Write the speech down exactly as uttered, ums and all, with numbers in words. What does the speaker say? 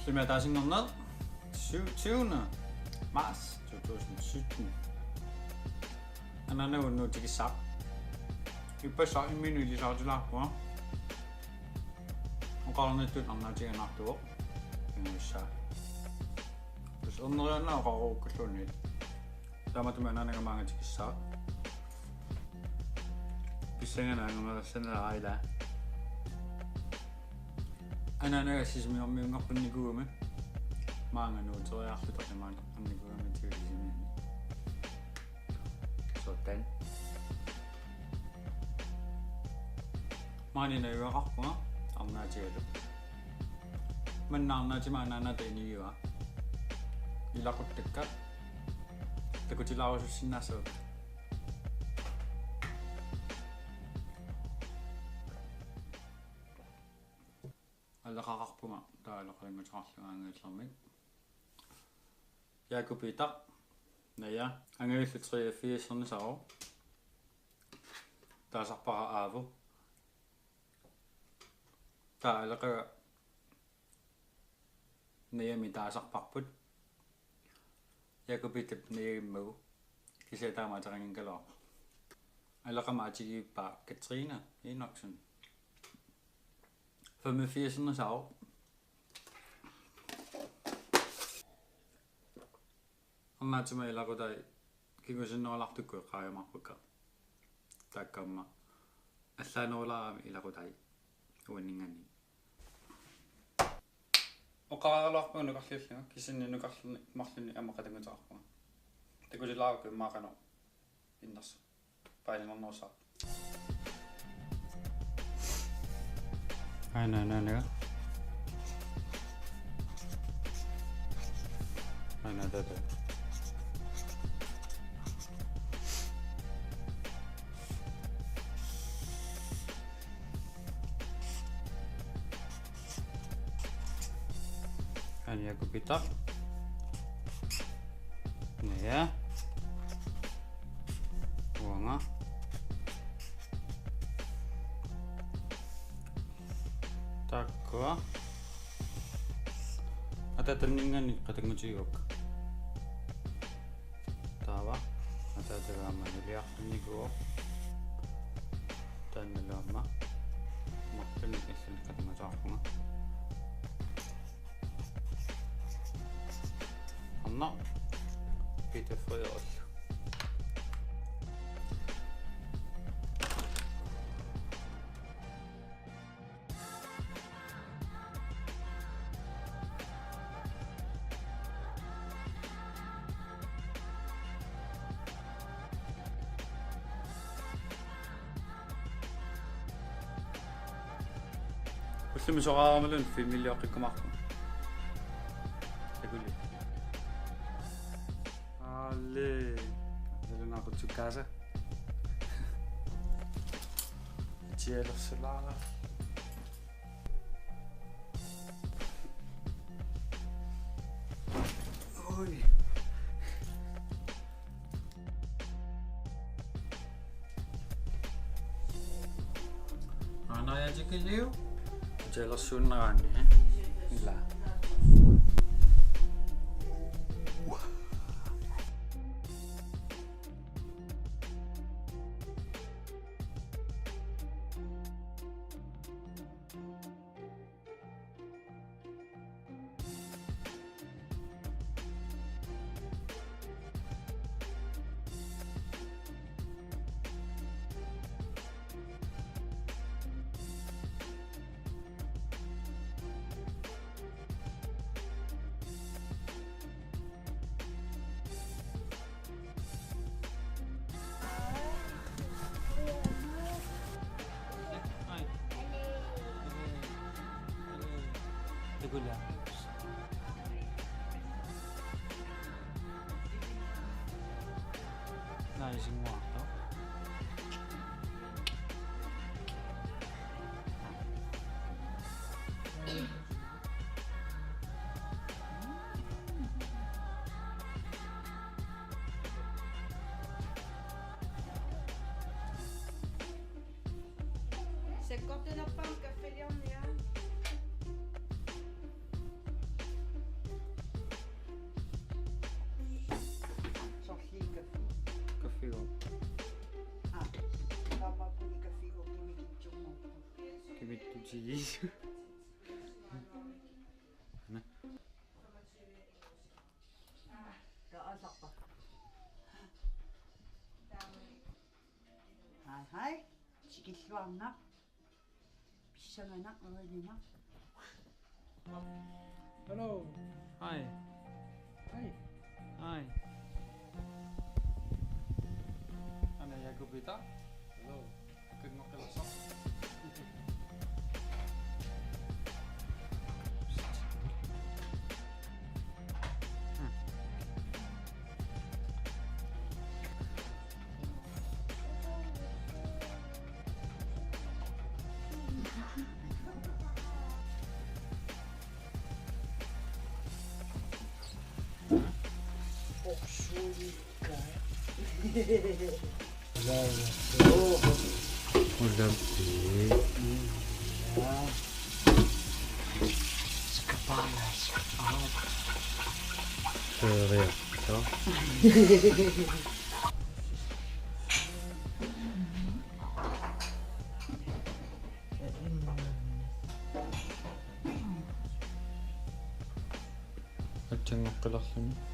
Tumi ataasinngorneq syvogtyvende marts to tusind sytten. Anaanaga unnugu tikissaaq. Ippassaq imminut ilisaarutilaarpunga. Oqarnittut arnaatigiinnartuuvoq. Inguissaa. Tassa ernerianna oqaruukkulluunniit. Taamaattumik anaanaga maanga tikissaaq. Pissanganaq angumeriarsanera aila. Anaanaga sisimiormiunngorpinnikuugami. Maanga nuuteriarluta qimaattoqqinnikuugami tigulli sisimiuni. Sådan. Maani najugaqarpunga arnaatigalu. Manna arnaatima anaanaata inigivaa. Ilaquttakka takutilaarusussinnaassavakka. Aleqaqarpunga taava aleqalunnguteqarlunga angajullermik. Jakob Peter, Naja, angajulleq treogfirsernisaavoq. Taasarpara Aavo. Taava aleqaga Najamik taasarparput. Jakob Peterip najagimmagu. Kisianni taama ateqanngikkaluarpoq. Aleqamik atigivippaa Katrine Enoksen. Femogfirsernisaavoq. Arnaatima ilaqutai kingusinnerulartukkut eqqaajumaarpakka. Taakku aamma allaanerulaarami ilaqutai uanninngaanniit. Oqaraluarpunga nukarliullunga, kisianni nukarluni marlunni aamma qatannguteqarpunga. Takutilaarakku immaqa qanoq innersoq. Paalinernerussaaq. Aana, aana, aana. Aana, tata. Aana, Jakob Peter. Naja. Uanga. Taakkua. Ataatanninngaanniit qatanngutigigakku. Taava. Ataataga aamma nuliaqqinnikuuvoq. Taannalu aamma. Marlunnik illuni qatannguteqarpunga. Aamma. Peter Frederik. Ullumi soraaramalun filmiliorikkumaarpunga. Takuli. Aali. Nalunaaqqutsukkaasa. Tialersulaa. Ui. Aana, jeg kigger liv. Fortæller Sunderland, ja. Eller. Takuli. Naisinnguartoq. Sakkortunerpaamik kaffiliorniaa. Tuti. Hej, hej. Tikilluarnaq. Pissanganaq, erinaq. Hello. Hi. Hi. Hi. Ana Jakobita. Hello. Good morning. Ulampi. Periarta. Atsanngoqqilerluni.